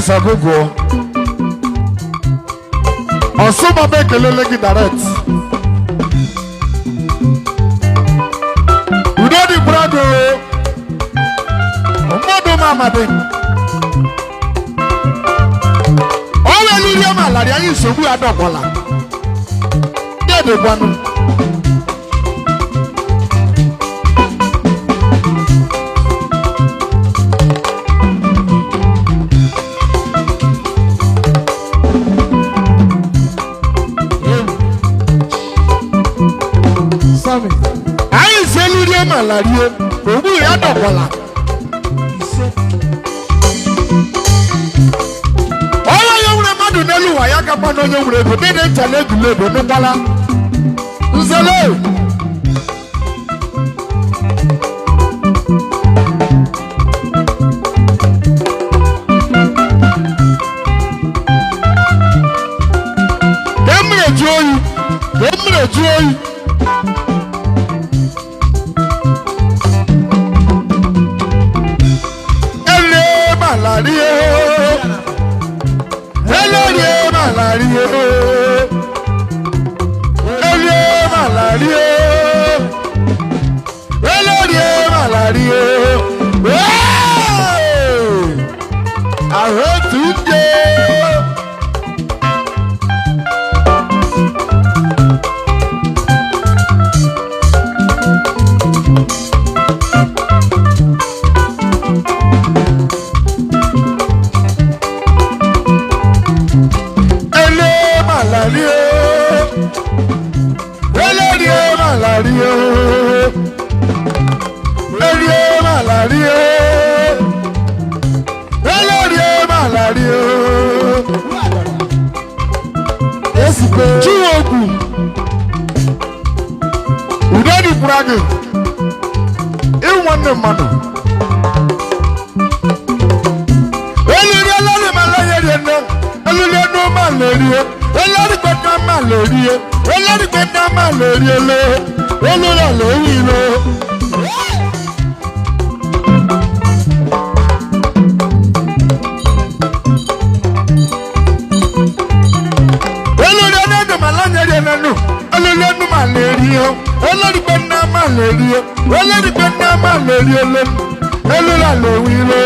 Alex Agogo ọsụmama ekelele gị direct. Udo dị brado mmadụ ma amadi ọ weliri ma larị anyị nsogbu adọkwala dedekwanụ. Sammy. Anyị si elurie ma larie ogbu ya dọkwala. Ise. Ọnwa ya nwere mmadụ n'elu ụwa ya gakwa na onye nwere ego dịdị ncha na egwula ego n'ụkwala nzele. Ka m na-eju oyi, ka m na-eju oyi. Ele malarie, ele malarie, ele malarie, ele malarie. Ahụ Ele malarie, ele malarie, ele malarie, ele malarie. Ezigbo. Chiwokwu, udo dịkwara gị, ịwụ nwanne mmadụ. Eliri elori ma lọnye nne, eliri enu ma lorie, elori gbẹdẹ ma lorie, elori gbẹdẹ ma lorie lo, elori alowi lo. Elori enu ma lọnye nne nu, eliri enu ma lorie, elori gbẹdẹ ma lorie, elori gbẹdẹ ma lorie lo, elori alowi lo.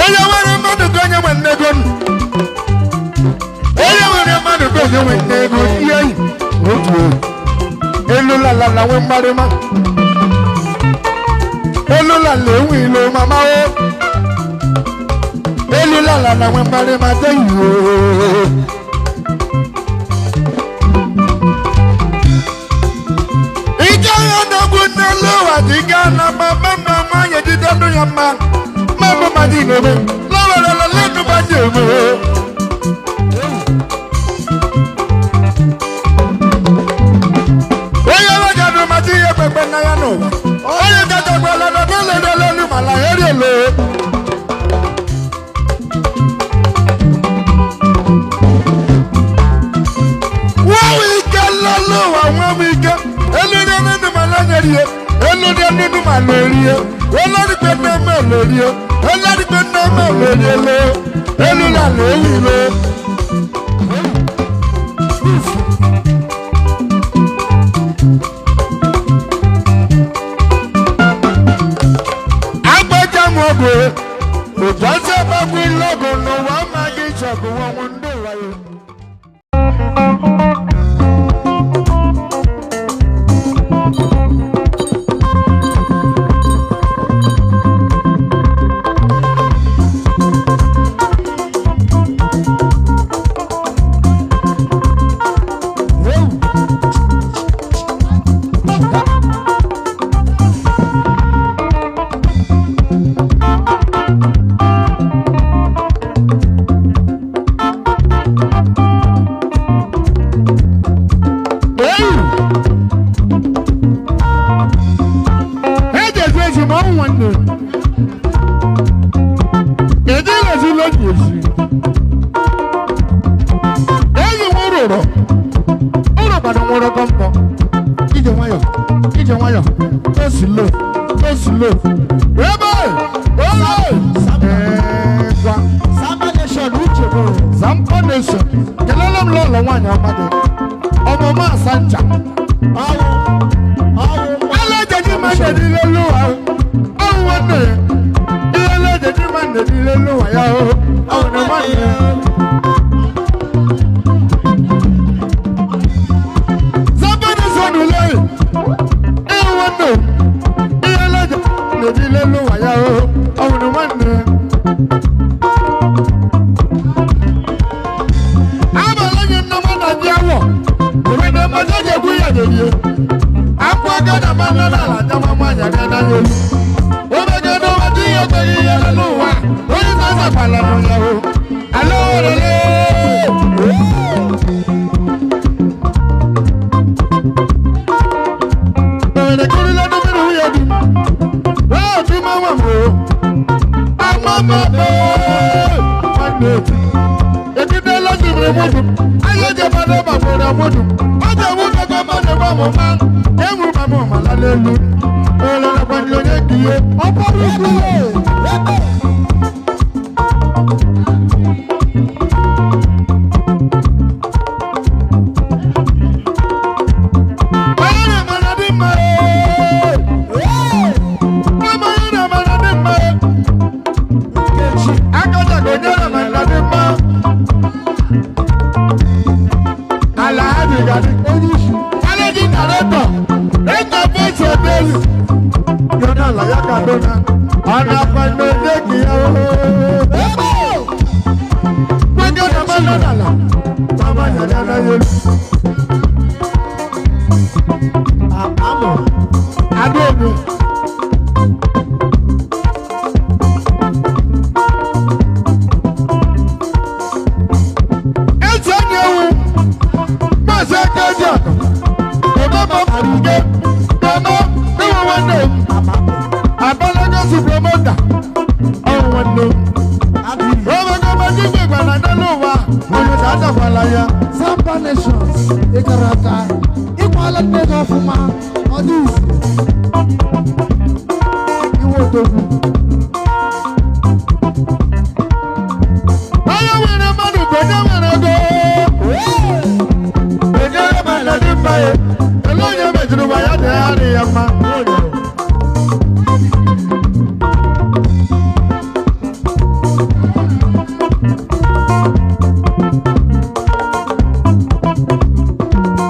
Onye nwere mmadụ ka onye nwe nne ego nụ. Onye nwere mmadụ ka onye nwe nne ego ihe yi otu oyi. Elu lalala nwe mgbarịma. Elu lala enwe ilo mama o. Elu lalala nwe mgbarịma de iyo. Ike ya na-egwu n'elu ụwa dị ike na mama mama anyị jide ndụ ya mma. Mama ma dị n'ebe. Lọwerela lẹ́nu bá dị eme. Onye wejadụ ma dị ihe kpekpe na ya n'ụwa. Onye jajagbala na lelelelu ma la eri ele. Wọ́n ike lọ́lọ́wà wọ́n ike. Elúdé nínú ma lọ́nyẹ̀rí yẹ. Elúdé nínú ma lórí yẹ. Olórí pé ní ọmọ lórí yẹ. Olórí pé ní ọmọ lórí yẹ lọ. Elúlà lórí lọ. Agbẹjọ́ mu ọgùn. Òjò ṣe bá gbé lọ́gùn nù wọ́n máa gé ìṣọ̀gùn wọn wọn ń dò wáyé. Eji ezi ezi ma ọ nwanne. Kedu ilezi lójú ezi? Enyi m rụrụ. Ụrụ gbara nwụrụ kọmpọ. nwayọ, ije nwayọ, go slow, go slow. Ebe ole gwa. Samba Nation uche bụ. Zampa Nation, kelele m lọlọ nwaanyị ọma gị, ọmụma asancha. Ọwụ. Ọwụ. Ẹlẹ́jẹ̀dí máa ń dẹ̀dí lélúwa o, ọ̀hún wọn nà yẹ. Ẹlẹ́jẹ̀dí máa ń dẹ̀dí lélúwa yá o, ọ̀hún ni wọ́n nà yẹ. Zampa Nation lẹ́yìn, ẹ̀hún wọn nà. Ẹlẹ́jẹ̀dí dẹ̀dí lélúwa yá o, ọ̀hún ni wọ́n nà yẹ. Abalẹ̀ nnama na di awọ, òwe na mmadụ egwu ya dẹ̀dí. Akwa gada ma nọ n'ala jama nwanyị aga n'anya elu. Obegede ụwa dị ihe ekweghị ihe n'elu ụwa, onye na-azakwala n'ụya o. Ala orele. Owere kirila n'mmiri nwunye di m. Wee otu ime nwa m o. Ama m ebe. Nwanne otu. Ekidela jibiri mụdụ. Anya eji mmadụ gbagburu mụdụ. Ọ ga-enwu keke mmadụ gba mụ ma. Enwu ma mụ ma lala elu. Olele kwanye onye dị ihe. Ọ bụrụ ikwu. Ebe. Onye na-amara dị mma ee. Mama onye na-amara dị mma ee. Nkechi. Akaja ka onye na-amara dị mma. Ala adịghị adị. Onye isi. Managing Director, Enterprise Hotels. Yọ̀nà àlàyé Kaduna. Ọ̀nà àpàlẹ̀ òde kìí o. Ebe. Gbẹ́gẹ́ ọ̀nà máa ń lọ́nà àlà. Mama yàrá náà yẹ. Àmọ̀. Adé omi. Eti ẹni ewu, maazị aka eji akụ, omema mmaruge, dama ewu nwanne m, abalaga si promota, ọwụ nwanne m. Agri. Omegoma dịgbe gbara n'elu ụwa, onye ka adakwala ya. Samba Nations. Ịkara aka. Ịkwala nne gị ọfụma. Ọ dị izu. Iwe odogwu. Onye nwere mmadụ bụ onye nwere ego. Onye mmadụ dị mma ya. Ele onye mejuru ụwa ya dị ya adịghị ya mma.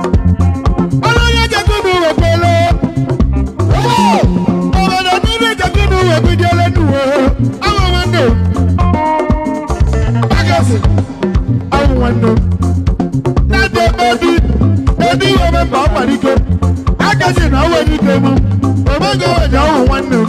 Onye jekunu wekwele. Obodo niile jekunu wekwudiele n'uwe. Awụ nwanne m. Agasi. Awụ nwanne m. Nade ebi. Ebi ihe ome mba ọ kwara ike. Agasi na ọwụ ike mụ. Omego weje ọwụ nwanne m.